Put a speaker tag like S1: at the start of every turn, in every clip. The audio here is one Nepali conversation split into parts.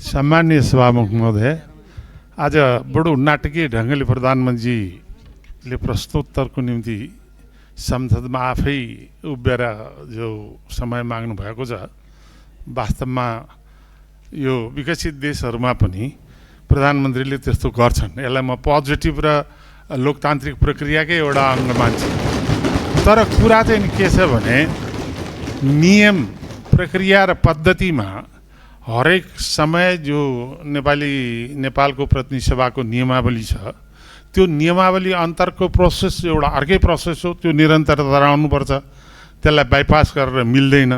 S1: सम्माननीय सभामुख महोदय, आज बडो नाटकीय ढङ्गले प्रधानमन्त्रीले प्रश्नोत्तरको निम्ति संसदमा आफै उभिएर जो समय माग्नु भएको छ, वास्तवमा यो विकसित देशहरूमा पनि प्रधानमन्त्रीले त्यस्तो गर्छन्। यसलाई म पोजिटिभ र लोकतान्त्रिक प्रक्रियाकै एउटा अङ्ग मान्छु। तर कुरा चाहिँ के छ भने नियम प्रक्रिया र पद्धतिमा हरेक समय जो नेपालको प्रतिनिधि सभाको नियमावली छ, त्यो नियमावली अन्तरको प्रोसेस एउटा अर्कै प्रोसेस हो, त्यो निरन्तरता रहनुपर्छ, त्यसलाई बाइपास गरेर मिल्दैन।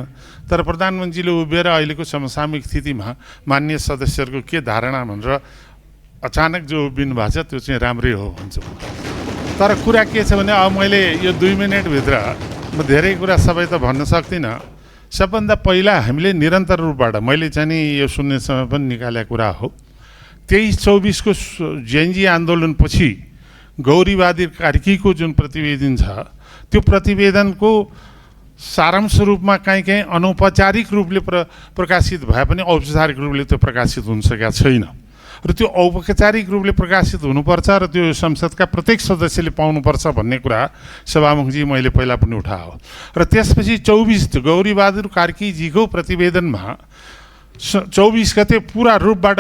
S1: तर प्रधानमन्त्रीले उभिएर अहिलेको समसामयिक स्थितिमा माननीय सदस्यहरूको के धारणा भनेर अचानक जो उभिनु भएको छ त्यो चाहिँ राम्रै हो भन्छु। तर कुरा के छ भने अब मैले यो 2 मिनटभित्र म धेरै कुरा सबै त भन्न सक्दिनँ। सबभन्दा पहिला हामीले निरन्तर रूपबाट मैले चाहिँ नि यो सुन्ने समय पनि निकालेको कुरा हो, 23-24 को जेएनजी आन्दोलनपछि गौरीवादी कार्कीको जुन प्रतिवेदन छ, त्यो प्रतिवेदनको सारांश रूपमा कहीँ अनौपचारिक रूपले प्रकाशित भए पनि औपचारिक रूपले त्यो प्रकाशित हुन सकेका छैन र त्यो औपचारिक रूपले प्रकाशित हुनुपर्छ र त्यो संसदका प्रत्येक सदस्यले पाउनुपर्छ भन्ने कुरा सभामुखजी मैले पहिला पनि उठायो। र त्यसपछि 24 गौरीबहादुर कार्कीजीको प्रतिवेदनमा 24 गते पुरा रूपबाट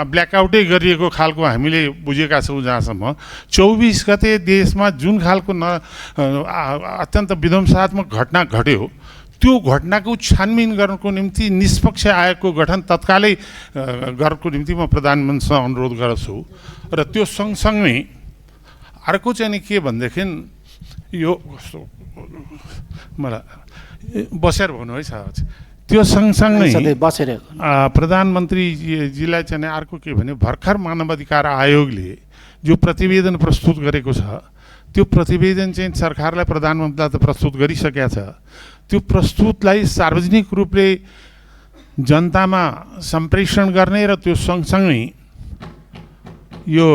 S1: ब्ल्याकआउटै गरिएको खालको हामीले बुझेका छौँ। जहाँसम्म 24 गते देशमा जुन खालको अत्यन्त विध्वंसात्मक घटना घट्यो, त्यो घटनाको छानबिन गर्नको निम्ति निष्पक्ष आयोगको गठन तत्कालै गर्नको निम्ति म प्रधानमन्त्रीसँग अनुरोध गर्छु। र त्यो सँगसँगै अर्को चाहिँ नि के भनेदेखि यो मलाई बसेर भन्नु है साहब, त्यो सँगसँगै प्रधानमन्त्रीजीलाई चाहिँ अर्को के भने भर्खर मानवाधिकार आयोगले जो प्रतिवेदन प्रस्तुत गरेको छ, त्यो प्रतिवेदन चाहिँ सरकारलाई प्रधानमन्त्रीलाई त प्रस्तुत गरिसकेका छ। त्यो प्रस्तुतलाई सार्वजनिक रूपले जनतामा सम्प्रेषण गर्ने र त्यो सँगसँगै यो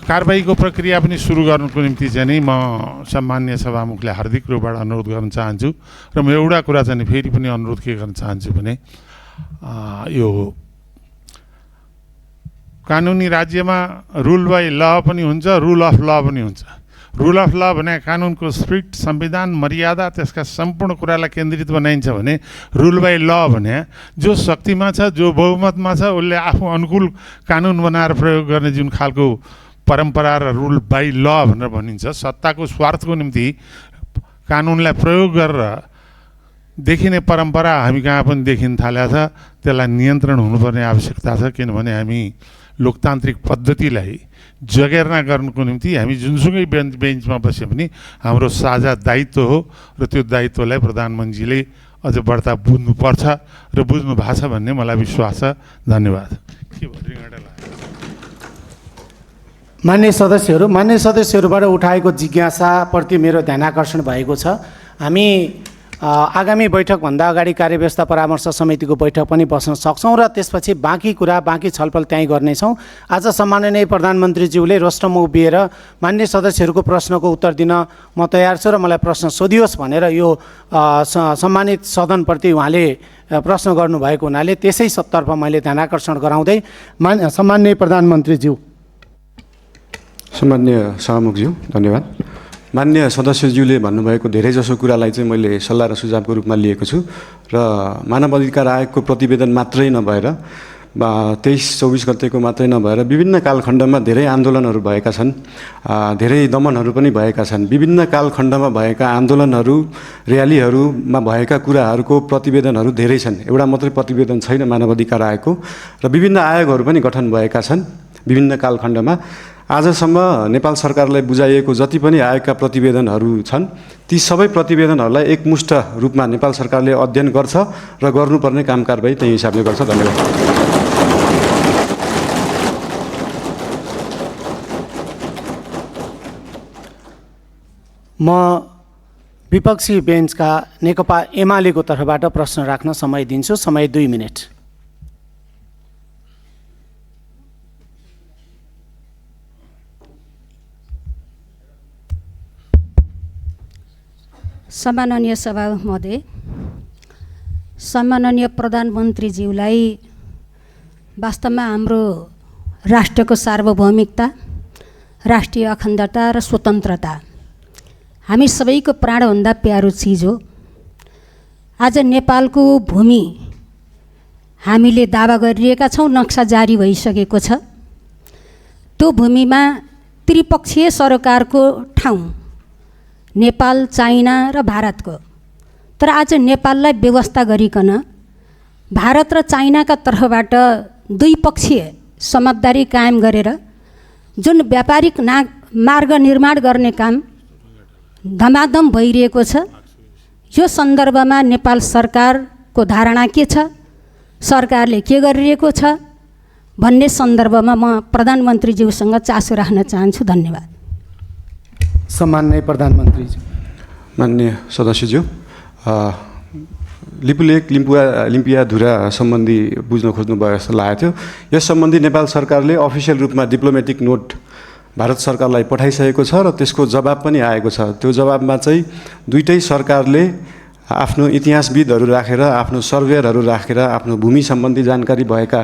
S1: कारबाहीको प्रक्रिया पनि सुरु गर्नुको निम्ति चाहिँ नि म सम्माननीय सभामुखले हार्दिक रूपबाट अनुरोध गर्न चाहन्छु। र म एउटा कुरा चाहिँ फेरि पनि अनुरोध के गर्न चाहन्छु भने यो कानुनी राज्यमा रुल बाई ल पनि हुन्छ, रुल अफ ल पनि हुन्छ। रुल अफ ल भने कानुनको स्पिरिट, संविधान, मर्यादा, त्यसका सम्पूर्ण कुरालाई केन्द्रित बनाइन्छ भने रुल बाई ल भने जो शक्तिमा छ, जो बहुमतमा छ, उसले आफू अनुकूल कानुन बनाएर प्रयोग गर्ने जुन खालको परम्परा र रुल बाई ल भनेर भनिन्छ, सत्ताको स्वार्थको निम्ति कानुनलाई प्रयोग गरेर देखिने परम्परा हामी कहाँ पनि देखिन थालेको छ। त्यसलाई नियन्त्रण हुनुपर्ने आवश्यकता छ, किनभने हामी लोकतान्त्रिक पद्धतिलाई जगेर्ना गर्नुको निम्ति हामी जुनसुकै बेन्चमा बसे पनि हाम्रो साझा दायित्व हो र त्यो दायित्वलाई प्रधानमन्त्रीले अझ बढ्ता बुझ्नुपर्छ र बुझ्नु भएको छ भन्ने मलाई विश्वास छ। धन्यवाद।
S2: मान्य सदस्यहरूबाट उठाएको जिज्ञासाप्रति मेरो ध्यानाकर्षण भएको छ। हामी आगामी बैठकभन्दा अगाडि कार्यव्यवस्था परामर्श समितिको बैठक पनि बस्न सक्छौँ र त्यसपछि बाँकी छलफल त्यहीँ गर्नेछौँ। आज सम्माननीय प्रधानमन्त्रीज्यूले रोस्टरमा उभिएर मान्य सदस्यहरूको प्रश्नको उत्तर दिन म तयार छु र मलाई प्रश्न सोधियोस् भनेर यो सम्मानित सदनप्रति उहाँले प्रश्न गर्नुभएको हुनाले त्यसै तर्फ मैले ध्यानाकर्षण गराउँदै सम्माननीय प्रधानमन्त्रीज्यू।
S3: सम्माननीय सभामुखज्यू, धन्यवाद। मान्य सदस्यज्यूले भन्नुभएको धेरैजसो कुरालाई चाहिँ मैले सल्लाह र सुझावको रूपमा लिएको छु र मानव अधिकार आयोगको प्रतिवेदन मात्रै नभएर 23-24 गतेको मात्रै नभएर विभिन्न कालखण्डमा धेरै आन्दोलनहरू भएका छन्, धेरै दमनहरू पनि भएका छन्। विभिन्न कालखण्डमा भएका आन्दोलनहरू, र्यालीहरूमा भएका कुराहरूको प्रतिवेदनहरू धेरै छन्। एउटा मात्रै प्रतिवेदन छैन मानव अधिकार आयोगको, र विभिन्न आयोगहरू पनि गठन भएका छन् विभिन्न कालखण्डमा। आजसम्म नेपाल सरकारलाई बुझाइएको जति पनि आयोगका प्रतिवेदनहरू छन्, ती सबै प्रतिवेदनहरूलाई एकमुष्ट रूपमा नेपाल सरकारले अध्ययन गर्छ र गर्नुपर्ने काम कारबाही त्यही हिसाबले गर्छ। धन्यवाद।
S2: म विपक्षी बेन्चका नेकपा एमालेको तर्फबाट प्रश्न राख्न समय दिन्छु। समय 2 मिनट।
S4: सम्माननीय सभामुख महोदय, सम्माननीय प्रधानमन्त्रीज्यूलाई वास्तवमा हाम्रो राष्ट्रको सार्वभौमिकता, राष्ट्रिय अखण्डता र स्वतन्त्रता हामी सबैको प्राणभन्दा प्यारो चिज हो। आज नेपालको भूमि हामीले दावा गरिरहेका छौँ, नक्सा जारी भइसकेको छ। त्यो भूमिमा त्रिपक्षीय सरकारको ठाउँ नेपाल, चाइना र भारतको। तर आज नेपाललाई व्यवस्था गरिकन भारत र चाइनाका तर्फबाट द्विपक्षीय समझदारी कायम गरेर जुन व्यापारिक मार्ग निर्माण गर्ने काम धमाधम भइरहेको छ, यो सन्दर्भमा नेपाल सरकारको धारणा के छ, सरकारले के गरिरहेको छ भन्ने सन्दर्भमा म प्रधानमन्त्रीज्यूसँग चासो राख्न चाहन्छु। धन्यवाद।
S2: सम्माननीय प्रधानमन्त्रीज्यू।
S3: माननीय सदस्यज्यू, लिपुलेक लिम्पिया धुरा सम्बन्धी बुझ्न खोज्नुभयो जस्तो लागेको थियो। यस सम्बन्धी नेपाल सरकारले अफिसियल रूपमा डिप्लोमेटिक नोट भारत सरकारलाई पठाइसकेको छ र त्यसको जवाब पनि आएको छ। त्यो जवाबमा चाहिँ दुईटै सरकारले आफ्नो इतिहासविदहरू राखेर, आफ्नो सर्वेयरहरू राखेर, आफ्नो भूमि सम्बन्धी जानकारी भएका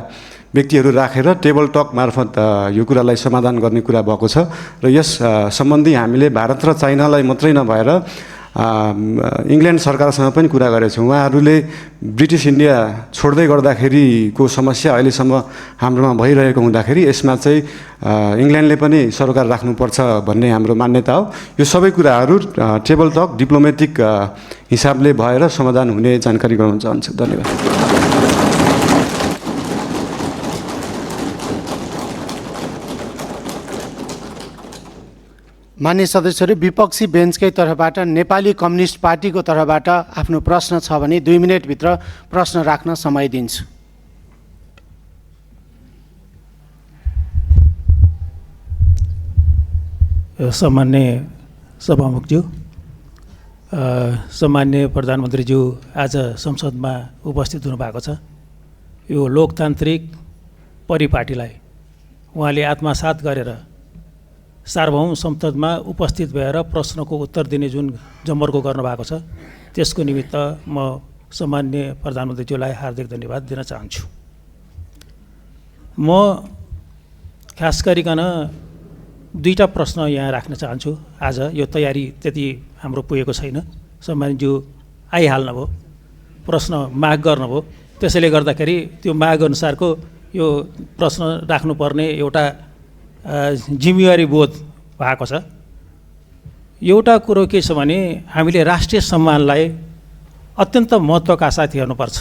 S3: व्यक्तिहरू राखेर टेबल टक मार्फत यो कुरालाई समाधान गर्ने कुरा भएको छ। र यस सम्बन्धी हामीले भारत र चाइनालाई मात्रै नभएर इङ्ल्यान्ड सरकारसँग पनि कुरा गरेछौँ। उहाँहरूले ब्रिटिस इन्डिया छोड्दै गर्दाखेरिको समस्या अहिलेसम्म हाम्रोमा भइरहेको हुँदाखेरि यसमा चाहिँ इङ्ल्यान्डले पनि सरकार राख्नुपर्छ भन्ने हाम्रो मान्यता हो। यो सबै कुराहरू टेबल टक डिप्लोमेटिक हिसाबले भएर समाधान हुने जानकारी गराउन चाहन्छु। धन्यवाद।
S2: मान्य सदस्यहरू, विपक्षी बेन्चकै तर्फबाट नेपाली कम्युनिस्ट पार्टीको तर्फबाट आफ्नो प्रश्न छ भने 2 मिनेटभित्र प्रश्न राख्न समय दिन्छु।
S5: सम्मान्य सभामुखज्यू, सम्मान्य प्रधानमन्त्रीज्यू आज संसदमा उपस्थित हुनुभएको छ। यो लोकतान्त्रिक परिपाटीलाई उहाँले आत्मसात गरेर सार्वभौम संसदमा उपस्थित भएर प्रश्नको उत्तर दिने जुन जमर्को गर्नुभएको छ, त्यसको निमित्त म सम्मान्य प्रधानमन्त्रीज्यूलाई हार्दिक धन्यवाद दिन चाहन्छु। म खास गरिकन 2टा प्रश्न यहाँ राख्न चाहन्छु। आज यो तयारी त्यति हाम्रो पुगेको छैन। सम्मानज्यू आइहाल्नुभयो, प्रश्न माग गर्नुभयो, त्यसैले गर्दाखेरि त्यो माग अनुसारको यो प्रश्न राख्नुपर्ने एउटा जिम्मेवारी बोध भएको छ। एउटा कुरो के छ भने हामीले राष्ट्रिय सम्मानलाई अत्यन्त महत्त्वका साथ हेर्नुपर्छ।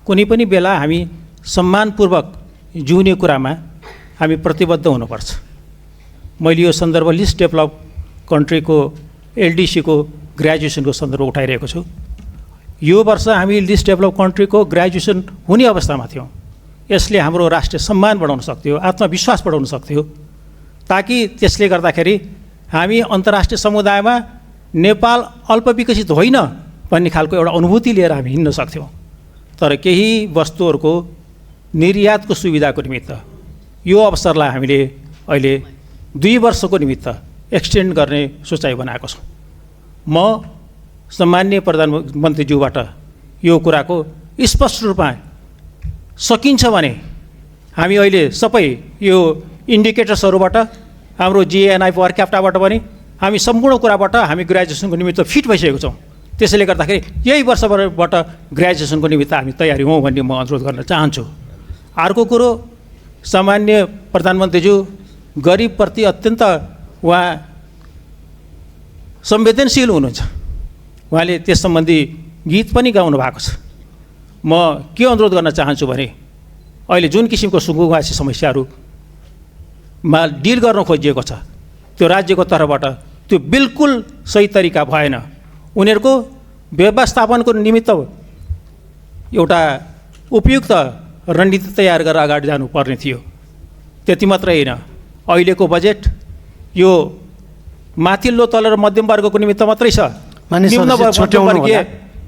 S5: कुनै पनि बेला हामी सम्मानपूर्वक जिउने कुरामा हामी प्रतिबद्ध हुनुपर्छ। मैले यो सन्दर्भ लिस्ट डेभलप कन्ट्रीको एलडिसीको ग्रेजुएसनको सन्दर्भ उठाइरहेको छु। यो वर्ष हामी लिस्ट डेभलप कन्ट्रीको ग्रेजुएसन हुने अवस्थामा थियौँ। यसले हाम्रो राष्ट्रिय सम्मान बढाउन सक्थ्यो, आत्मविश्वास बढाउन सक्थ्यो, ताकि त्यसले गर्दाखेरि हामी अन्तर्राष्ट्रिय समुदायमा नेपाल अल्पविकसित होइन भन्ने खालको एउटा अनुभूति लिएर हामी हिँड्न सक्थ्यौँ। तर केही वस्तुहरूको निर्यातको सुविधाको निमित्त यो अवसरलाई हामीले अहिले 2 वर्षको निमित्त एक्सटेन्ड गर्ने सोचाइ बनाएको छौँ। म सम्मान्य प्रधानमन्त्रीज्यूबाट यो कुराको स्पष्ट रूपमा सकिन्छ भने हामी अहिले सबै यो इन्डिकेटर्सहरूबाट, हाम्रो जिएनआई पर क्याप्टाबाट पनि हामी सम्पूर्ण कुराबाट हामी ग्रेजुएसनको निमित्त फिट भइसकेको छौँ। त्यसैले गर्दाखेरि यही वर्षबाट ग्रेजुएसनको निमित्त हामी तयारी हौँ भन्ने म अनुरोध गर्न चाहन्छु। अर्को कुरो, सामान्य प्रधानमन्त्रीज्यू गरिबप्रति अत्यन्त उहाँ संवेदनशील हुनुहुन्छ। उहाँले त्यस सम्बन्धी गीत पनि गाउनु भएको छ। म के अनुरोध गर्न चाहन्छु भने अहिले जुन किसिमको सुकुम्बासी समस्याहरूमा डिल गर्न खोजिएको छ, त्यो राज्यको तर्फबाट त्यो बिल्कुल सही तरिका भएन। उनीहरूको व्यवस्थापनको निमित्त एउटा उपयुक्त रणनीति तयार गरेर अगाडि जानुपर्ने थियो। त्यति मात्रै होइन, अहिलेको बजेट यो माथिल्लो तल र मध्यम वर्गको निमित्त मात्रै छ।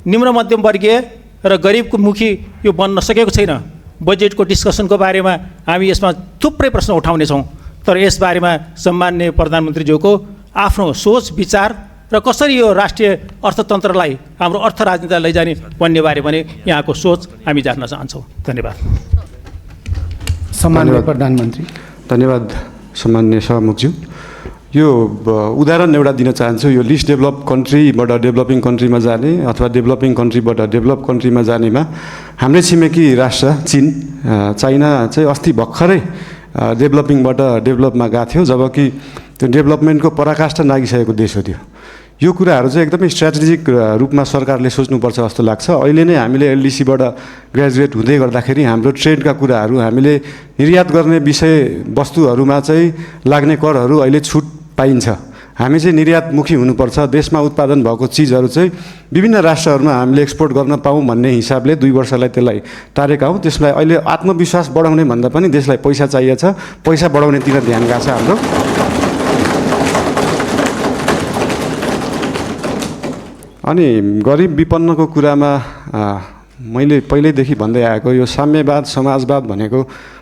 S5: निम्न मध्यम वर्गीय र गरिबको मुखी यो बन्न सकेको छैन। बजेटको डिस्कसनको बारेमा हामी यसमा थुप्रै प्रश्न उठाउनेछौँ, तर यसबारेमा सम्मान्य प्रधानमन्त्रीज्यूको आफ्नो सोच विचार र कसरी यो राष्ट्रिय अर्थतन्त्रलाई, हाम्रो अर्थ राजनीतिलाई लैजाने भन्ने बारे पनि यहाँको सोच हामी जान्न चाहन्छौँ। धन्यवाद।
S2: सम्माननीय
S3: धन्यवाद।
S2: प्रधानमन्त्री।
S3: धन्यवाद सम्मान्य सभामुखज्यू। यो उदाहरण एउटा दिन चाहन्छु। यो लिस्ट डेभलप कन्ट्रीबाट डेभलपिङ कन्ट्रीमा जाने अथवा डेभलपिङ कन्ट्रीबाट डेभलप कन्ट्रीमा जानेमा हाम्रै छिमेकी राष्ट्र चीन, चाइना चाहिँ अस्ति भर्खरै डेभलपिङबाट डेभलपमा गएको थियो, जबकि त्यो डेभलपमेन्टको पराकाष्ठा नागिसकेको देश हो त्यो। यो कुराहरू चाहिँ एकदमै स्ट्राटेजिक रूपमा सरकारले सोच्नुपर्छ जस्तो लाग्छ। अहिले नै हामीले एलडिसीबाट ग्रेजुएट हुँदै गर्दाखेरि हाम्रो ट्रेडका कुराहरू, हामीले निर्यात गर्ने विषय वस्तुहरूमा चाहिँ लाग्ने करहरू अहिले छुट पाइन्छ। हामी चाहिँ निर्यातमुखी हुनुपर्छ। देशमा उत्पादन भएको चिजहरू चाहिँ विभिन्न राष्ट्रहरूमा हामीले एक्सपोर्ट गर्न पाऊँ भन्ने हिसाबले 2 वर्षलाई त्यसलाई तारेका हौँ। त्यसलाई अहिले आत्मविश्वास बढाउने भन्दा पनि देशलाई पैसा चाहिएको छ, पैसा बढाउनेतिर ध्यान गएको छ हाम्रो। अनि गरिब विपन्नको कुरामा मैले पहिल्यैदेखि भन्दै आएको यो साम्यवाद समाजवाद भनेको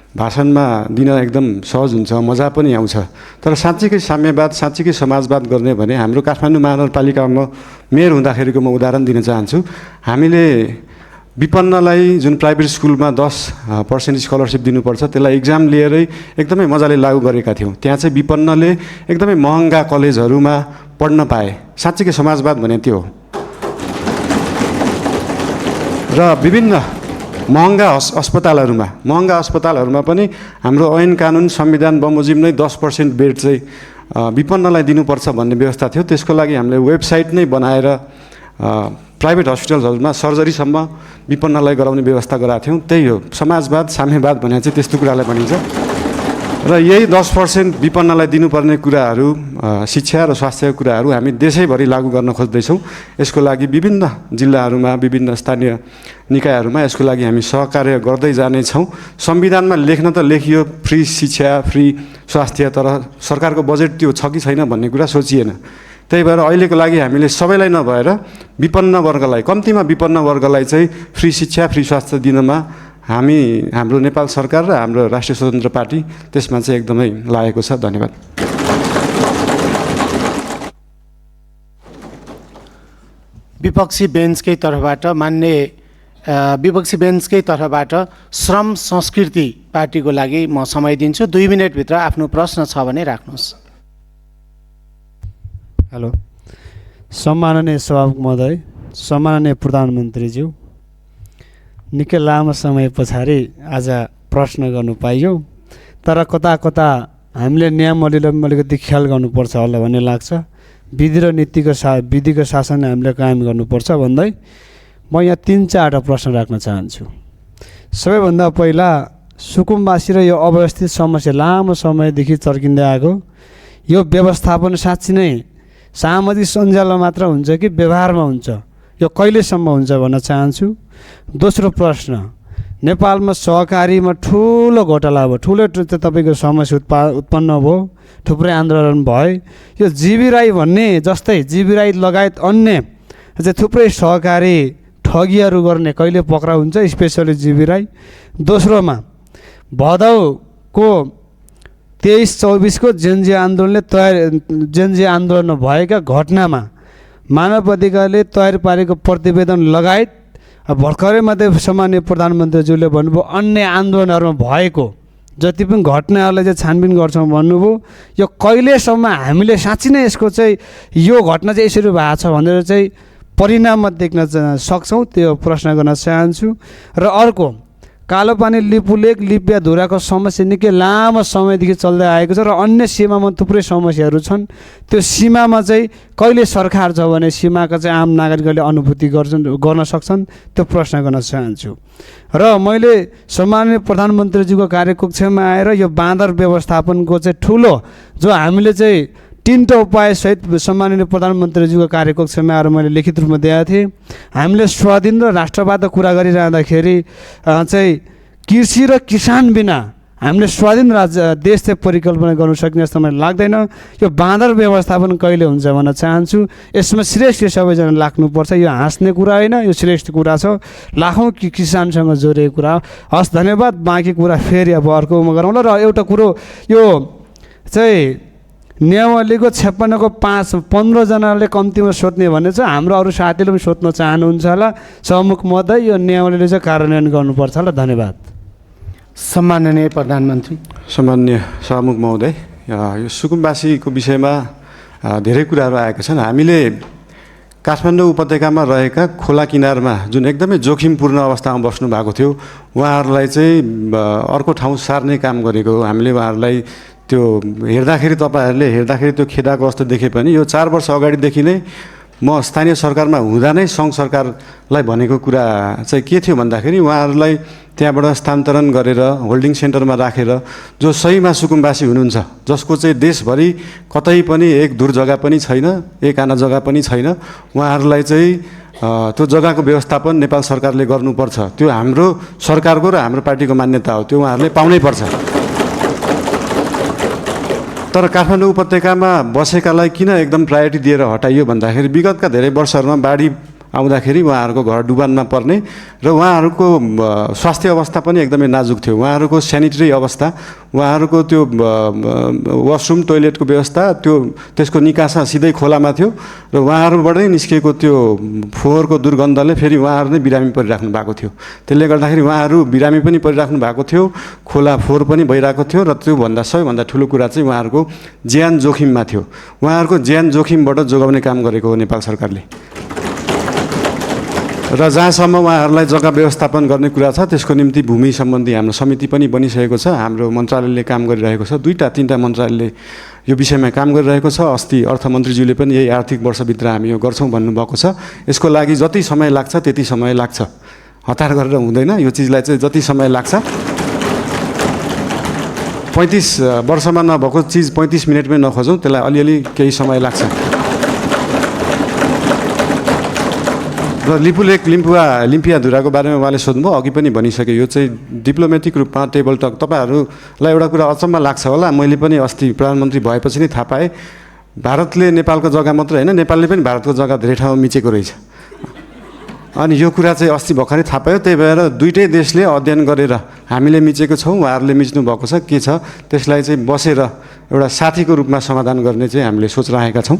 S3: भाषणमा दिन एकदम सहज हुन्छ, मजा पनि आउँछ। तर साँच्चीकै साम्यवाद साँच्चीकै समाजवाद गर्ने भने हाम्रो काठमाडौँ महानगरपालिकामा मेयर हुँदाखेरिको म उदाहरण दिन चाहन्छु। हामीले विपन्नलाई जुन प्राइभेट स्कुलमा 10% स्कलरसिप दिनुपर्छ त्यसलाई इक्जाम लिएरै एकदमै मजाले लागू गरेका थियौँ। त्यहाँ चाहिँ विपन्नले एकदमै महँगा कलेजहरूमा पढ्न पाए। साँच्चीकै समाजवाद भने त्यो हो। र विभिन्न महँगा अस्पतालहरूमा पनि हाम्रो ऐन कानुन संविधान बमोजिम नै 10% बेड चाहिँ विपन्नलाई दिनुपर्छ भन्ने व्यवस्था थियो। त्यसको लागि हामीले वेबसाइट नै बनाएर प्राइभेट हस्पिटलहरूमा सर्जरीसम्म विपन्नलाई गराउने व्यवस्था गराएको थियौँ। त्यही हो समाजवाद साम्यवाद भने चाहिँ त्यस्तो कुरालाई भनिन्छ। र यही 10% विपन्नलाई दिनुपर्ने कुराहरू, शिक्षा र स्वास्थ्यको कुराहरू हामी देशैभरि लागू गर्न खोज्दैछौँ। यसको लागि विभिन्न जिल्लाहरूमा विभिन्न स्थानीय निकायहरूमा यसको लागि हामी सहकार्य गर्दै जानेछौँ। संविधानमा लेख्न त लेखियो फ्री शिक्षा फ्री स्वास्थ्य, तर सरकारको बजेट त्यो छ कि छैन भन्ने कुरा सोचिएन। त्यही भएर अहिलेको लागि हामीले सबैलाई नभएर विपन्न वर्गलाई, कम्तीमा विपन्न वर्गलाई चाहिँ फ्री शिक्षा फ्री स्वास्थ्य दिनमा हाम्रो नेपाल सरकार र हाम्रो राष्ट्रिय स्वतन्त्र पार्टी त्यसमा चाहिँ एकदमै लागेको छ। धन्यवाद।
S2: विपक्षी बेन्चकै तर्फबाट श्रम संस्कृति पार्टीको लागि म समय दिन्छु। 2 मिनेटभित्र आफ्नो प्रश्न छ भने राख्नुहोस्।
S6: हेलो, सम्माननीय सभामुख महोदय, सम्माननीय प्रधानमन्त्रीज्यू, निकै लामो समय पछाडि आज प्रश्न गर्नु पाइयो। तर कता कता हामीले नियमहरूले अलिकति ख्याल गर्नुपर्छ होला भन्ने लाग्छ। विधि र विधिको शासन हामीले कायम गर्नुपर्छ भन्दै म यहाँ 3-4वटा प्रश्न राख्न चाहन्छु। सबैभन्दा पहिला सुकुमवासी र यो अव्यवस्थित समस्या लामो समयदेखि चर्किँदै आएको यो व्यवस्थापन साँच्ची नै सामाजिक सञ्जालमा मात्र हुन्छ कि व्यवहारमा हुन्छ, यो कहिलेसम्म हुन्छ भन्न चाहन्छु। दोस्रो प्रश्न, नेपालमा सहकारीमा ठुलो घोटाला भयो, ठुलो तपाईँको समस्या उत्पन्न भयो, थुप्रै आन्दोलन भयो। यो जीवी राई भन्ने जस्तै जीवी राई लगायत अन्य चाहिँ थुप्रै सहकारी ठगीहरू गर्ने कहिले पक्राउ हुन्छ, स्पेसली जीवी राई। दोस्रोमा भदौको 23-24 को जेनजी आन्दोलनमा भएका घटनामा मानव अधिकारले तयार पारेको प्रतिवेदन लगायत भर्खरै मात्रै सम्माननीय प्रधानमन्त्रीज्यूले भन्नुभयो अन्य आन्दोलनहरूमा भएको जति पनि घटनाहरूलाई चाहिँ छानबिन गर्छौँ भन्नुभयो। यो कहिलेसम्म हामीले साँच्ची नै यसको चाहिँ यो घटना चाहिँ यसरी भएको छ भनेर चाहिँ परिणाममा देख्न सक्छौँ, त्यो प्रश्न गर्न चाहन्छु। र अर्को, कालोपानी लिपुलेक लिपिया धुराको समस्या निकै लामो समयदेखि चल्दै आएको छ र अन्य सीमामा थुप्रै समस्याहरू छन्। त्यो सीमामा चाहिँ कहिले सरकार छ भने सीमाका चाहिँ आम नागरिकहरूले अनुभूति गर्न सक्छन्, त्यो प्रश्न गर्न चाहन्छु। र मैले सम्माननीय प्रधानमन्त्रीज्यूको कार्यकक्षमा आएर यो बाँदर व्यवस्थापनको चाहिँ ठुलो जो हामीले चाहिँ 3टा उपायसहित सम्माननीय प्रधानमन्त्रीज्यूको कार्यकक्षमा आएर मैले लिखित रूपमा दिएको थिएँ। हामीले स्वाधीन र राष्ट्रवादको कुरा गरिरहँदाखेरि चाहिँ कृषि र किसान बिना हामीले स्वाधीन देश चाहिँ परिकल्पना गर्नु सक्ने जस्तो मलाई लाग्दैन। यो बाँदर व्यवस्थापन कहिले हुन्छ भन्न चाहन्छु। यसमा सिरियसली सबैजना लाग्नुपर्छ। यो हाँस्ने कुरा होइन, यो सिरियस कुरा छ, लाखौँ किसानसँग जोडिएको कुरा हो। हस्, धन्यवाद। बाँकी कुरा फेरि अब अर्कोमा गरौँला। र एउटा कुरो, यो चाहिँ नियमावलीको 56 को 15 जनाले कम्तीमा सोध्ने भने चाहिँ हाम्रो अरू साथीले पनि सोध्न चाहनुहुन्छ होला। सभामुख महोदय, यो नियमावलीले चाहिँ कार्यान्वयन गर्नुपर्छ होला। धन्यवाद।
S2: सम्माननीय प्रधानमन्त्री,
S3: सामान्य सभामुख महोदय, यो सुकुम्बासीको विषयमा धेरै कुराहरू आएका छन्। हामीले काठमाडौँ उपत्यकामा रहेका खोला किनारमा जुन एकदमै जोखिमपूर्ण अवस्थामा बस्नु भएको थियो, उहाँहरूलाई चाहिँ अर्को ठाउँ सार्ने काम गरेको हो। हामीले उहाँहरूलाई त्यो हेर्दाखेरि, तपाईँहरूले हेर्दाखेरि त्यो खेदाको अवस्था देखे पनि यो 4 वर्ष अगाडिदेखि नै म स्थानीय सरकारमा हुँदा नै सङ्घ सरकारलाई भनेको कुरा चाहिँ के थियो भन्दाखेरि उहाँहरूलाई त्यहाँबाट स्थानान्तरण गरेर होल्डिङ सेन्टरमा राखेर जो सहीमा सुकुम्बासी हुनुहुन्छ, जसको चाहिँ देशभरि कतै पनि एक धुर जग्गा पनि छैन, एक आना जग्गा पनि छैन, उहाँहरूलाई चाहिँ त्यो जग्गाको व्यवस्थापन नेपाल सरकारले गर्नुपर्छ। त्यो हाम्रो सरकारको र हाम्रो पार्टीको मान्यता हो, त्यो उहाँहरूले पाउनै पर्छ। तर काठमाडौँ उपत्यकामा बसेकालाई किन एकदम प्रायोरिटी दिएर हटाइयो भन्दाखेरि विगतका धेरै वर्षहरूमा बाढी आउँदाखेरि उहाँहरूको घर डुबानमा पर्ने र उहाँहरूको स्वास्थ्य अवस्था पनि एकदमै नाजुक थियो। उहाँहरूको सेनिटरी अवस्था, उहाँहरूको त्यो वासरुम टोइलेटको व्यवस्था, त्यसको निकासा सिधै खोलामा थियो र उहाँहरूबाटै निस्किएको त्यो फोहोरको दुर्गन्धले फेरि उहाँहरू नै बिरामी परिराख्नु भएको थियो। त्यसले गर्दाखेरि उहाँहरू बिरामी पनि परिराख्नु भएको थियो, खोला फोहोर पनि भइरहेको थियो र त्योभन्दा सबैभन्दा ठुलो कुरा चाहिँ उहाँहरूको ज्यान जोखिममा थियो। उहाँहरूको ज्यान जोखिमबाट जोगाउने काम गरेको हो नेपाल सरकारले। र जहाँसम्म उहाँहरूलाई जग्गा व्यवस्थापन गर्ने कुरा छ, त्यसको निम्ति भूमि सम्बन्धी हाम्रो समिति पनि बनिसकेको छ। हाम्रो मन्त्रालयले काम गरिरहेको छ, 2-3टा मन्त्रालयले यो विषयमा काम गरिरहेको छ। अस्ति अर्थमन्त्रीज्यूले पनि यही आर्थिक वर्षभित्र हामी यो गर्छौँ भन्नुभएको छ। यसको लागि जति समय लाग्छ त्यति समय लाग्छ, हतार गरेर हुँदैन। यो चिजलाई चाहिँ जति समय लाग्छ, 35 वर्षमा नभएको चिज 35 मिनटमै नखोजौँ, त्यसलाई अलिअलि केही समय लाग्छ। र लिपुलेक लिम्पियाधुराको बारेमा उहाँले सोध्नुभयो, अघि पनि भनिसकेँ। यो चाहिँ डिप्लोमेटिक रूपमा टेबल टक, तपाईँहरूलाई एउटा कुरा अचम्म लाग्छ होला, मैले पनि अस्ति प्रधानमन्त्री भएपछि नै थाहा पाएँ, भारतले नेपालको जग्गा मात्र होइन, नेपालले पनि भारतको जग्गा धेरै ठाउँमा मिचेको रहेछ। अनि यो कुरा चाहिँ अस्ति भर्खरै थाहा पायो। त्यही भएर दुईटै देशले अध्ययन गरेर हामीले मिचेको छौँ, उहाँहरूले मिच्नु भएको छ, के छ त्यसलाई चाहिँ बसेर एउटा साथीको रूपमा समाधान गर्ने चाहिँ हामीले सोच राखेका छौँ।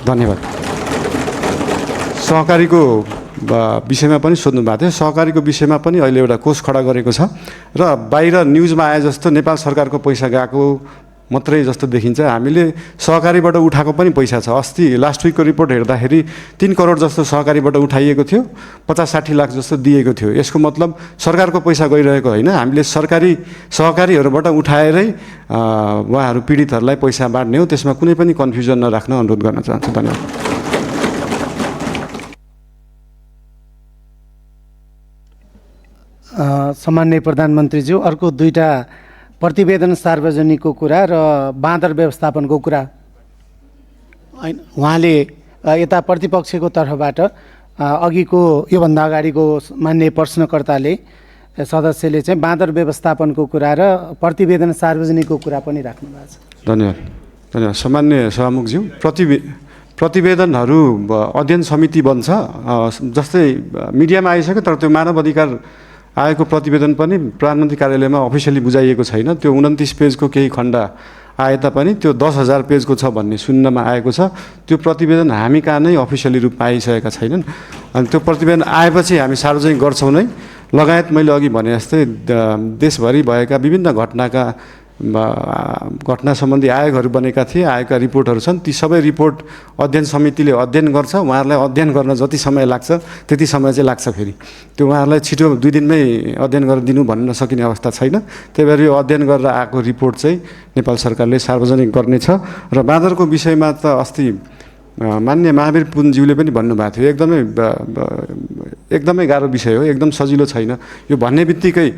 S3: धन्यवाद। सहकारीको विषयमा पनि सोध्नु भएको थियो। सहकारीको विषयमा पनि अहिले एउटा कोष खडा गरेको छ र बाहिर न्युजमा आए जस्तो नेपाल सरकारको पैसा गएको मात्रै जस्तो देखिन्छ। हामीले सहकारीबाट उठाएको पनि पैसा छ। अस्ति लास्ट विकको रिपोर्ट हेर्दाखेरि 3 करोड जस्तो सहकारीबाट उठाइएको थियो, 50-60 लाख जस्तो दिएको थियो। यसको मतलब सरकारको पैसा गइरहेको होइन, हामीले सहकारीहरूबाट उठाएरै उहाँहरू पीडितहरूलाई पैसा बाँड्ने हो। त्यसमा कुनै पनि कन्फ्युजन नराख्न अनुरोध गर्न चाहन्छु। धन्यवाद।
S2: सम्माननीय प्रधानमन्त्रीज्यू, अर्को 2टा प्रतिवेदन सार्वजनिकको कुरा र बाँदर व्यवस्थापनको कुरा। उहाँले यता प्रतिपक्षको तर्फबाट अघिको योभन्दा अगाडिको मान्य प्रश्नकर्ताले सदस्यले चाहिँ बाँदर व्यवस्थापनको कुरा र प्रतिवेदन सार्वजनिकको कुरा पनि राख्नु भएको छ।
S3: धन्यवाद। सामान्य सभामुखज्यू, प्रतिवेदनहरू अध्ययन समिति बन्छ। जस्तै मिडियामा आइसक्यो, तर त्यो मानव अधिकार आएको प्रतिवेदन पनि प्रधानमन्त्री कार्यालयमा अफिसियली बुझाइएको छैन। त्यो 29 पेजको केही खण्ड आए तापनि त्यो 10,000 पेजको छ भन्ने सुन्नमा आएको छ। त्यो प्रतिवेदन हामी कहाँ नै अफिसियली रूपमा आइसकेका छैनन्। अनि त्यो प्रतिवेदन आएपछि हामी सार्वजनिक गर्छौँ नै। लगायत मैले अघि भने जस्तै देशभरि भएका विभिन्न घटना सम्बन्धी आयोगहरू बनेका थिए, आयोगका रिपोर्टहरू छन्। ती सबै रिपोर्ट अध्ययन समितिले अध्ययन गर्छ। उहाँहरूलाई अध्ययन गर्न जति समय लाग्छ त्यति समय चाहिँ लाग्छ। फेरि त्यो उहाँहरूलाई छिटो 2 दिनमै अध्ययन गरेर दिनु भन्न सकिने अवस्था छैन। त्यही भएर यो अध्ययन गरेर आएको रिपोर्ट चाहिँ नेपाल सरकारले सार्वजनिक गर्नेछ। र बाँदरको विषयमा त अस्ति मान्य महावीर पुनज्यूले पनि भन्नुभएको थियो, एकदमै गाह्रो विषय हो, एकदम सजिलो छैन। यो भन्ने बित्तिकै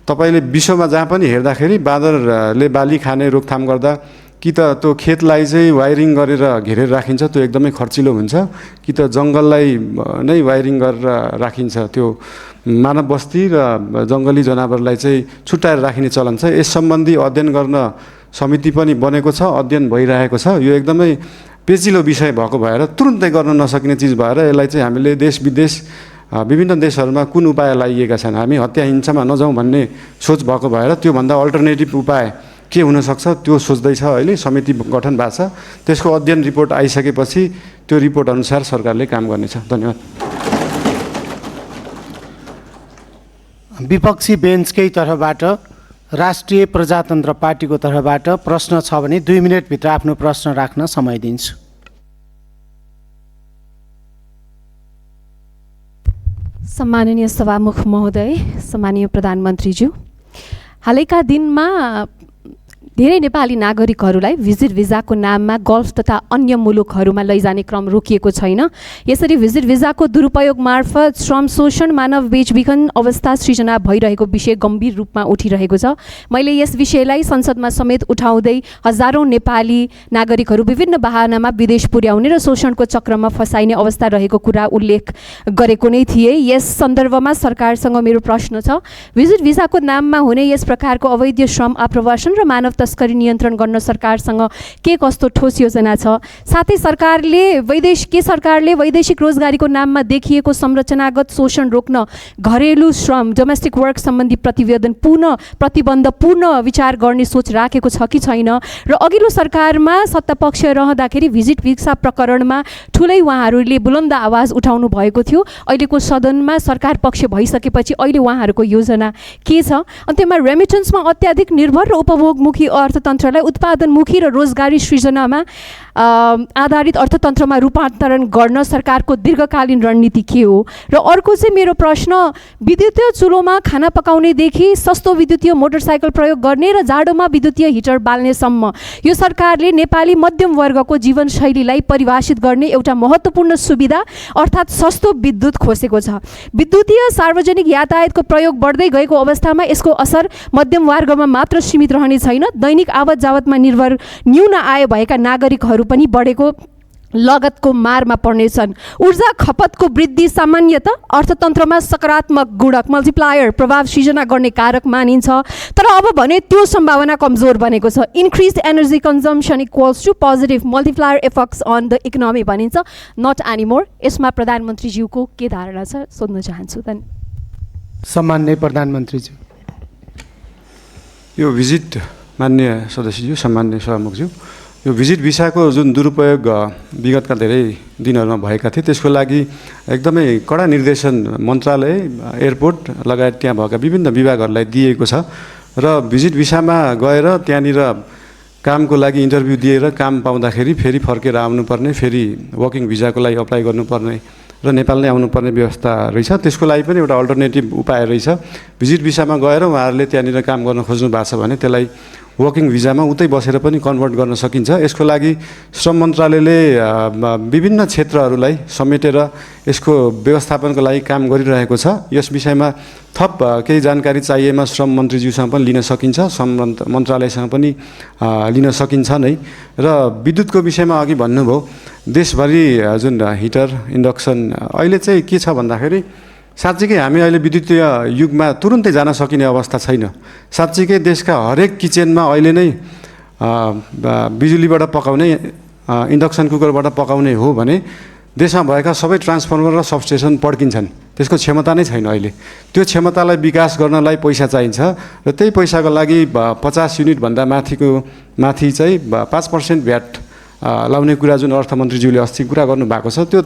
S3: तपाईँले विश्वमा जहाँ पनि हेर्दाखेरि बाँदरले बाली खाने रोकथाम गर्दा कि त त्यो खेतलाई चाहिँ वायरिङ गरेर घेरेर राखिन्छ, त्यो एकदमै खर्चिलो हुन्छ, कि त जङ्गललाई नै वायरिङ गरेर राखिन्छ। त्यो मानव बस्ती र जङ्गली जनावरलाई चाहिँ छुट्याएर राखिने चलन छ। यस सम्बन्धी अध्ययन गर्न समिति पनि बनेको छ, अध्ययन भइरहेको छ। यो एकदमै पेचिलो विषय भएको भएर तुरुन्तै गर्न नसकिने चिज भएर यसलाई चाहिँ हामीले देश विदेश विभिन्न देशहरूमा कुन उपाय लाइएका छन्, हामी हत्या हिंसामा नजाउँ भन्ने सोच भएको भएर त्योभन्दा अल्टरनेटिभ उपाय के हुनसक्छ त्यो सोच्दैछ। अहिले समिति गठन भएको छ। त्यसको अध्ययन रिपोर्ट आइसकेपछि त्यो रिपोर्ट अनुसार सरकारले काम गर्नेछ। धन्यवाद।
S2: विपक्षी बेन्चकै तर्फबाट राष्ट्रिय प्रजातन्त्र पार्टीको तर्फबाट प्रश्न छ भने 2 मिनेटभित्र आफ्नो प्रश्न राख्न समय दिन्छु।
S7: सम्माननीय सभामुख महोदय, सम्माननीय प्रधानमन्त्रीज्यू, हालैका दिनमा धेरै नेपाली नागरिकहरूलाई भिजिट भिजाको नाममा गल्फ तथा अन्य मुलुकहरूमा लैजाने क्रम रोकिएको छैन। यसरी भिजिट भिजाको दुरुपयोग मार्फत श्रम शोषण, मानव बेचबिखन अवस्था सृजना भइरहेको विषय गम्भीर रूपमा उठिरहेको छ। मैले यस विषयलाई संसदमा समेत उठाउँदै हजारौँ नेपाली नागरिकहरू विभिन्न बहानामा विदेश पुर्याउने र शोषणको चक्रमा फसाइने अवस्था रहेको कुरा उल्लेख गरेको नै थिएँ। यस सन्दर्भमा सरकारसँग मेरो प्रश्न छ, भिजिट भिजाको नाममा हुने यस प्रकारको अवैध श्रम आप्रवासन र मानव तस्करी नियन्त्रण गर्न सरकारसँग के कस्तो ठोस योजना छ? साथै सरकारले वैदेशिक रोजगारीको नाममा देखिएको संरचनागत शोषण रोक्न घरेलु श्रम, डोमेस्टिक वर्क सम्बन्धी प्रतिबन्ध पूर्ण विचार गर्ने सोच राखेको छ कि छैन? र अघिल्लो सरकारमा सत्तापक्ष रहँदाखेरि भिजिट भिसा प्रकरणमा ठुलै उहाँहरूले बुलन्द आवाज उठाउनु भएको थियो। अहिलेको सदनमा सरकार पक्ष भइसकेपछि अहिले उहाँहरूको योजना के छ? अन्त्यमा रेमिटेन्समा अत्याधिक निर्भर र उपभोगमुखी अर्थतन्त्रलाई उत्पादनमुखी र रोजगारी सृजनामा आधारित अर्थतन्त्रमा रूपान्तरण गर्न सरकारको दीर्घकालीन रणनीति के हो? र अर्को चाहिँ मेरो प्रश्न, विद्युतीय चुलोमा खाना पकाउनेदेखि सस्तो विद्युतीय मोटरसाइकल प्रयोग गर्ने र जाडोमा विद्युतीय हिटर बाल्नेसम्म यो सरकारले नेपाली मध्यम वर्गको जीवनशैलीलाई परिभाषित गर्ने एउटा महत्त्वपूर्ण सुविधा अर्थात् सस्तो विद्युत खोसेको छ। विद्युतीय सार्वजनिक यातायातको प्रयोग बढ्दै गएको अवस्थामा यसको असर मध्यम वर्गमा मात्र सीमित रहने छैन, दैनिक आवत जावतमा निर्भर न्यून आय भएका नागरिकहरू पनि बढेको लगतको मारमा पर्नेछन्। ऊर्जा खपतको वृद्धि सामान्यतः अर्थतन्त्रमा सकारात्मक गुणक मल्टिप्लायर प्रभाव सृजना गर्ने कारक मानिन्छ, तर अब भने त्यो सम्भावना कमजोर बनेको छ। Increase energy consumption equals to positive multiplier effects on the economy भनिन्छ, नट एनिमोर। यसमा प्रधानमन्त्रीज्यूको के धारणा छ सोध्न चाहन्छु।
S2: सम्माननीय प्रधानमन्त्रीज्यू।
S3: यो भिजिट, माननीय सदस्यज्यू, सम्माननीय सभामुखज्यू, यो भिजिट भिसाको जुन दुरुपयोग विगतका धेरै दिनहरूमा भएका थिए त्यसको लागि एकदमै कडा निर्देशन मन्त्रालय, एयरपोर्ट लगायत त्यहाँ भएका विभिन्न विभागहरूलाई दिएको छ र भिजिट भिसामा गएर त्यहाँनिर कामको लागि इन्टरभ्यू दिएर काम पाउँदाखेरि फेरि फर्केर आउनुपर्ने, फेरि वर्किङ भिजाको लागि अप्लाई गर्नुपर्ने र नेपाल नै आउनुपर्ने व्यवस्था रहेछ। त्यसको लागि पनि एउटा अल्टरनेटिभ उपाय रहेछ। भिजिट भिसामा गएर उहाँहरूले त्यहाँनिर काम गर्न खोज्नु भएको छ भने त्यसलाई वर्किङ भिजामा उतै बसेर पनि कन्भर्ट गर्न सकिन्छ। यसको लागि श्रम मन्त्रालयले विभिन्न क्षेत्रहरूलाई समेटेर यसको व्यवस्थापनको लागि काम गरिरहेको छ। यस विषयमा थप केही जानकारी चाहिएमा श्रम मन्त्रीज्यूसँग पनि लिन सकिन्छ, श्रम मन्त्रालयसँग पनि लिन सकिन्छ नै। र विद्युतको विषयमा अघि भन्नुभयो, देशभरि जुन हिटर, इन्डक्सन अहिले चाहिँ के छ भन्दाखेरि साँच्चीकै हामी अहिले विद्युतीय युगमा तुरुन्तै जान सकिने अवस्था छैन। साँच्चीकै देशका हरेक किचनमा अहिले नै बिजुलीबाट पकाउने, इन्डक्सन कुकरबाट पकाउने हो भने देशमा भएका सबै ट्रान्सफर्मर र सबस्टेसन पड्किन्छन्। त्यसको क्षमता नै छैन अहिले। त्यो क्षमतालाई विकास गर्नलाई पैसा चाहिन्छ र त्यही पैसाको लागि 50 युनिटभन्दा माथि चाहिँ 5% भ्याट लाउने कुरा जुन अर्थमन्त्रीज्यूले अस्ति कुरा गर्नुभएको छ त्यो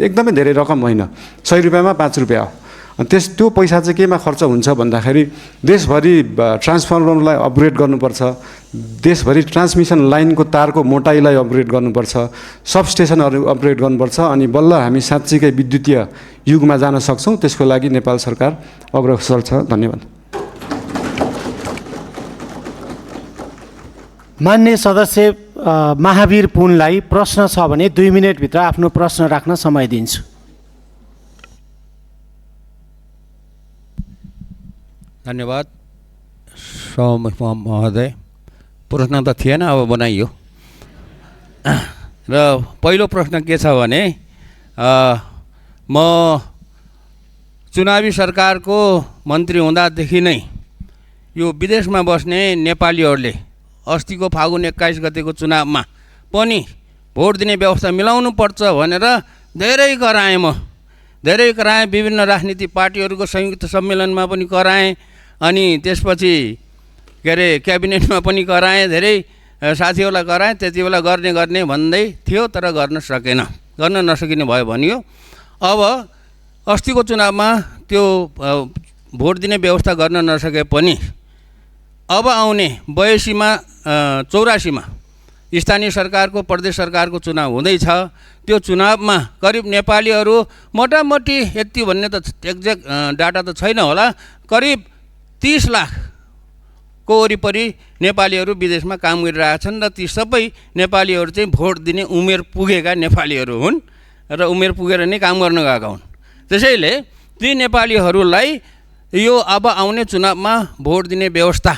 S3: एकदमै धेरै रकम होइन, 100 रुपियाँमा 5 रुपियाँ हो। त्यो पैसा चाहिँ केमा खर्च हुन्छ भन्दाखेरि देशभरि ट्रान्सफर्मरलाई अपग्रेड गर्नुपर्छ, देशभरि ट्रान्समिसन लाइनको तारको मोटाइलाई अपग्रेड गर्नुपर्छ, सबस्टेसनहरू अपग्रेड गर्नुपर्छ, अनि बल्ल हामी साँच्चीकै विद्युतीय युगमा जान सक्छौँ। त्यसको लागि नेपाल सरकार अग्रसर छ। धन्यवाद।
S2: मान्य सदस्य महावीर पुनलाई प्रश्न छ भने 2 मिनेटभित्र आफ्नो प्रश्न राख्न समय दिन्छु।
S8: धन्यवाद सभामुख महोदय। प्रश्न त थिएन, अब बनाइयो। र पहिलो प्रश्न के छ भने म चुनावी सरकारको मन्त्री हुँदादेखि नै यो विदेशमा बस्ने नेपालीहरूले अस्तिको फागुन 21 गतेको चुनावमा पनि भोट दिने व्यवस्था मिलाउनु पर्छ भनेर धेरै कराएँ। विभिन्न राजनीतिक पार्टीहरूको संयुक्त सम्मेलनमा पनि कराएँ, अनि त्यसपछि क्याबिनेटमा पनि कराएँ, धेरै साथीहरूलाई कराएँ। त्यति बेला गर्ने भन्दै थियो, तर गर्न नसकिने भयो भनियो। अब अस्तिको चुनावमा त्यो भोट दिने व्यवस्था गर्न नसके पनि अब आउने 82मा 84मा स्थानीय सरकारको प्रदेश सरकारको चुनाव हुँदैछ। त्यो चुनावमा करिब नेपालीहरू मोटामोटी यति भन्ने त एक्ज्याक्ट डाटा त छैन होला, करिब 30 लाखको वरिपरि नेपालीहरू विदेशमा काम गरिरहेछन् र ती सबै नेपालीहरू चाहिँ भोट दिने उमेर पुगेका नेपालीहरू हुन् र उमेर पुगेर नै काम गर्न गएका हुन्। त्यसैले ती नेपालीहरूलाई यो अब आउने चुनावमा भोट दिने व्यवस्था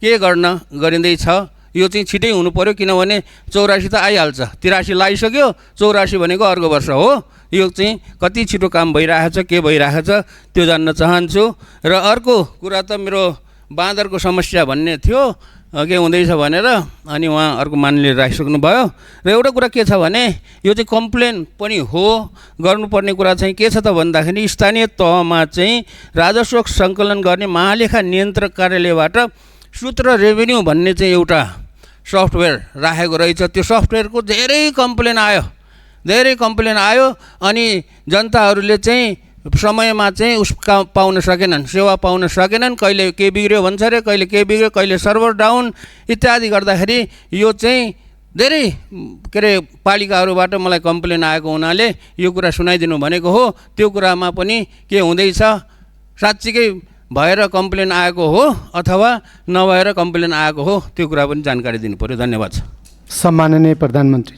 S8: के गरिँदैछ यो चाहिँ छिटै हुनु पर्यो, किनभने 84 त आइहाल्छ, 83 लगाइसक्यो, 84 भनेको अर्को वर्ष हो। यो चाहिँ कति छिटो काम भइरहेछ, के भइरहेछ त्यो जान्न चाहन्छु। र अर्को कुरा त मेरो बाँदरको समस्या भन्ने थियो के हुँदैछ भनेर, अनि उहाँ अर्को मान्यले राखिसक्नुभयो। र एउटा कुरा के छ भने यो चाहिँ कम्प्लेन पनि हो, गर्नुपर्ने कुरा चाहिँ के छ त भन्दाखेरि स्थानीय तहमा चाहिँ राजस्व सङ्कलन गर्ने महालेखा नियन्त्रक कार्यालयबाट सूत्र रेभेन्यू भन्ने चाहिँ एउटा सफ्टवेयर राखेको रहेछ। त्यो सफ्टवेयरको धेरै कम्प्लेन आयो अनि जनताहरूले चाहिँ समयमा चाहिँ पाउन सकेनन्, सेवा पाउन सकेनन्। कहिले के बिग्रियो भन्छ अरे, कहिले के बिग्रियो, कहिले सर्भर डाउन इत्यादि गर्दाखेरि यो चाहिँ धेरै के अरे पालिकाहरूबाट मलाई कम्प्लेन आएको हुनाले यो कुरा सुनाइदिनु भनेको हो। त्यो कुरामा पनि के हुँदैछ, साँच्चीकै भएर कम्प्लेन आएको हो अथवा नभएर कम्प्लेन आएको हो, त्यो कुरा पनि जानकारी दिनु पर्यो। धन्यवाद।
S2: सम्माननीय प्रधानमन्त्री।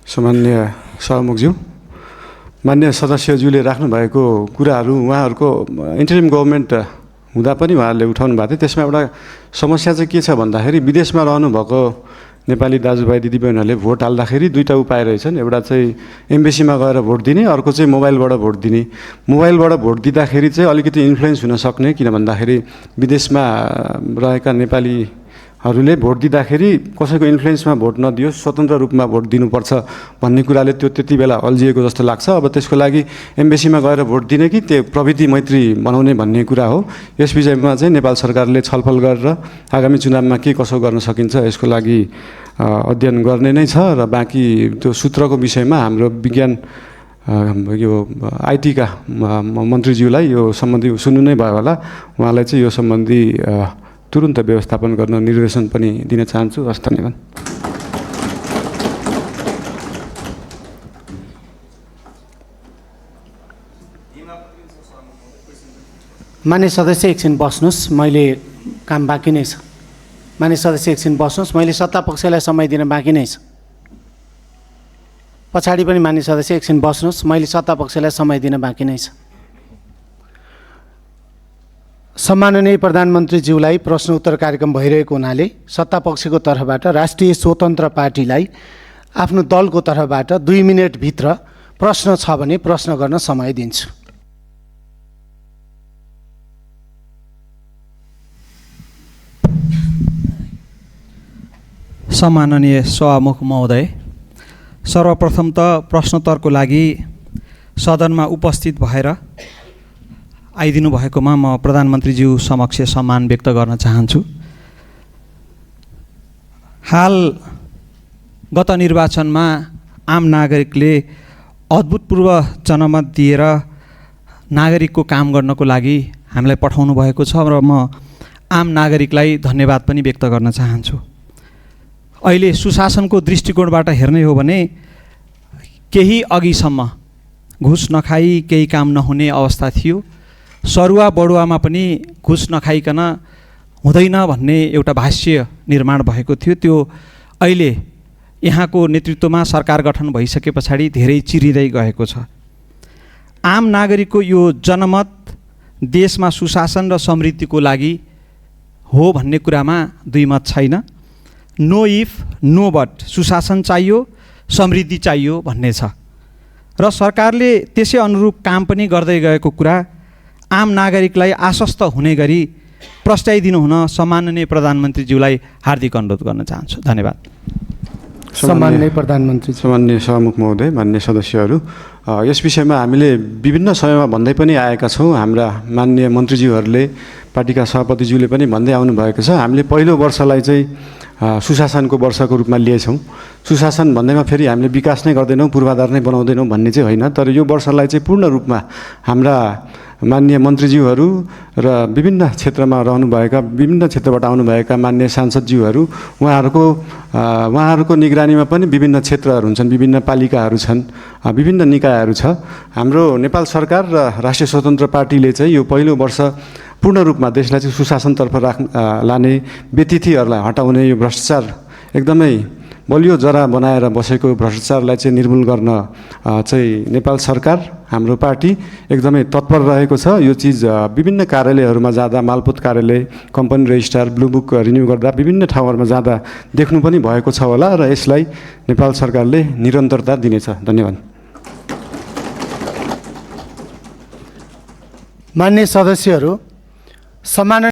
S3: सामान्य सभामुखज्यू, मान्य सदस्यज्यूले राख्नुभएको कुराहरू उहाँहरूको इन्टरिम गभर्मेन्ट हुँदा पनि उहाँहरूले उठाउनु भएको थियो। त्यसमा एउटा समस्या चाहिँ के छ भन्दाखेरि विदेशमा रहनुभएको नेपाली दाजुभाइ दिदीबहिनीहरूले भोट हाल्दाखेरि दुईवटा उपाय रहेछन्। एउटा चाहिँ एम्बेसीमा गएर भोट दिने, अर्को चाहिँ मोबाइलबाट भोट दिने। मोबाइलबाट भोट दिँदाखेरि चाहिँ अलिकति इन्फ्लुएन्स हुन सक्ने, किन भन्दाखेरि विदेशमा रहेका नेपालीहरूले भोट दिँदाखेरि कसैको इन्फ्लुएन्समा भोट नदियोस्, स्वतन्त्र रूपमा भोट दिनुपर्छ भन्ने कुराले त्यो त्यति बेला अल्झिएको जस्तो लाग्छ। अब त्यसको लागि एम्बेसीमा गएर भोट दिने कि त्यो प्रविधि मैत्री बनाउने भन्ने कुरा हो। यस विषयमा चाहिँ नेपाल सरकारले छलफल गरेर आगामी चुनावमा के कसो गर्न सकिन्छ यसको लागि अध्ययन गर्ने नै छ। र बाँकी त्यो सूत्रको विषयमा हाम्रो विज्ञान यो आइटीका मन्त्रीज्यूलाई यो सम्बन्धी सुन्नु नै भयो होला, उहाँलाई चाहिँ यो सम्बन्धी तुरुन्त व्यवस्थापन गर्न निर्देशन पनि दिन चाहन्छु। हस्, धन्यवाद।
S2: मान्य सदस्य एकछिन बस्नुहोस्, मैले काम बाँकी नै छ। मान्य सदस्य एकछिन बस्नुहोस्, मैले सत्तापक्षलाई समय दिन बाँकी नै छ। पछाडि पनि मान्य सदस्य एकछिन बस्नुहोस्, मैले सत्तापक्षलाई समय दिन बाँकी नै छ। सम्माननीय प्रधानमन्त्रीज्यूलाई प्रश्न उत्तर कार्यक्रम भइरहेको हुनाले सत्तापक्षको तर्फबाट राष्ट्रिय स्वतन्त्र पार्टीलाई आफ्नो दलको तर्फबाट 2 मिनेटभित्र प्रश्न छ भने प्रश्न गर्न समय दिन्छु।
S9: सम्माननीय सभामुख महोदय, सर्वप्रथम त प्रश्नोत्तरको लागि सदनमा उपस्थित भएर आइदिनु भएकोमा म प्रधानमन्त्रीज्यू समक्ष सम्मान व्यक्त गर्न चाहन्छु। हाल गत निर्वाचनमा आम नागरिकले अभूतपूर्व जनमत दिएर नागरिकको काम गर्नको लागि हामीलाई पठाउनु भएको छ र म आम नागरिकलाई धन्यवाद पनि व्यक्त गर्न चाहन्छु। अहिले सुशासनको दृष्टिकोणबाट हेर्ने हो भने केही अघिसम्म घुस नखाई केही काम नहुने अवस्था थियो। सरुवा बडुवामा पनि घुस नखाइकन हुँदैन भन्ने एउटा भाष्य निर्माण भएको थियो। त्यो अहिले यहाँको नेतृत्वमा सरकार गठन भइसके पछाडि धेरै चिरिँदै गएको छ। आम नागरिकको यो जनमत देशमा सुशासन र समृद्धिको लागि हो भन्ने कुरामा दुई मत छैन। नो इफ नो बट, सुशासन चाहियो, समृद्धि चाहियो भन्ने छ र सरकारले त्यसै अनुरूप काम पनि गर्दै गएको कुरा आम नागरिकलाई आश्वस्त हुने गरी प्रस्ताइदिनु हुन सम्माननीय प्रधानमन्त्रीज्यूलाई हार्दिक अनुरोध गर्न चाहन्छु। धन्यवाद।
S2: सम्माननीय प्रधानमन्त्री,
S3: सम्माननीय सभामुख महोदय, मान्य सदस्यहरू, यस विषयमा हामीले विभिन्न समयमा भन्दै पनि आएका छौँ। हाम्रा माननीय मन्त्रीज्यूहरूले, पार्टीका सभापतिज्यूले पनि भन्दै आउनुभएको छ। हामीले पहिलो वर्षलाई चाहिँ सुशासनको वर्षको रूपमा लिएछौँ। सुशासन भन्दैमा फेरि हामीले विकास नै गर्दैनौँ, पूर्वाधार नै बनाउँदैनौँ भन्ने चाहिँ होइन, तर यो वर्षलाई चाहिँ पूर्ण रूपमा हाम्रा माननीय मन्त्रीज्यूहरू र विभिन्न क्षेत्रमा रहनुभएका विभिन्न क्षेत्रबाट आउनुभएका माननीय सांसदज्यूहरू उहाँहरूको निगरानीमा पनि विभिन्न क्षेत्रहरू हुन्छन्, विभिन्न पालिकाहरू छन्, विभिन्न निकायहरू छ। हाम्रो नेपाल सरकार र राष्ट्रिय स्वतन्त्र पार्टीले चाहिँ यो पहिलो वर्ष पूर्ण रूपमा देशलाई चाहिँ सुशासनतर्फ लाने, व्यतिथिहरूलाई हटाउने, यो भ्रष्टाचार एकदमै बलियो जरा बनाएर बसेको भ्रष्टाचारलाई चाहिँ निर्मूल गर्न चाहिँ नेपाल सरकार, हाम्रो पार्टी एकदमै तत्पर रहेको छ। यो चिज विभिन्न कार्यालयहरूमा जाँदा, मालपोत कार्यालय, company registrar, blue book renew गर्दा विभिन्न ठाउँहरूमा जाँदा देख्नु पनि भएको छ होला र यसलाई नेपाल सरकारले निरन्तरता दिनेछ। धन्यवाद।
S2: माननीय सदस्यहरू, सम्मान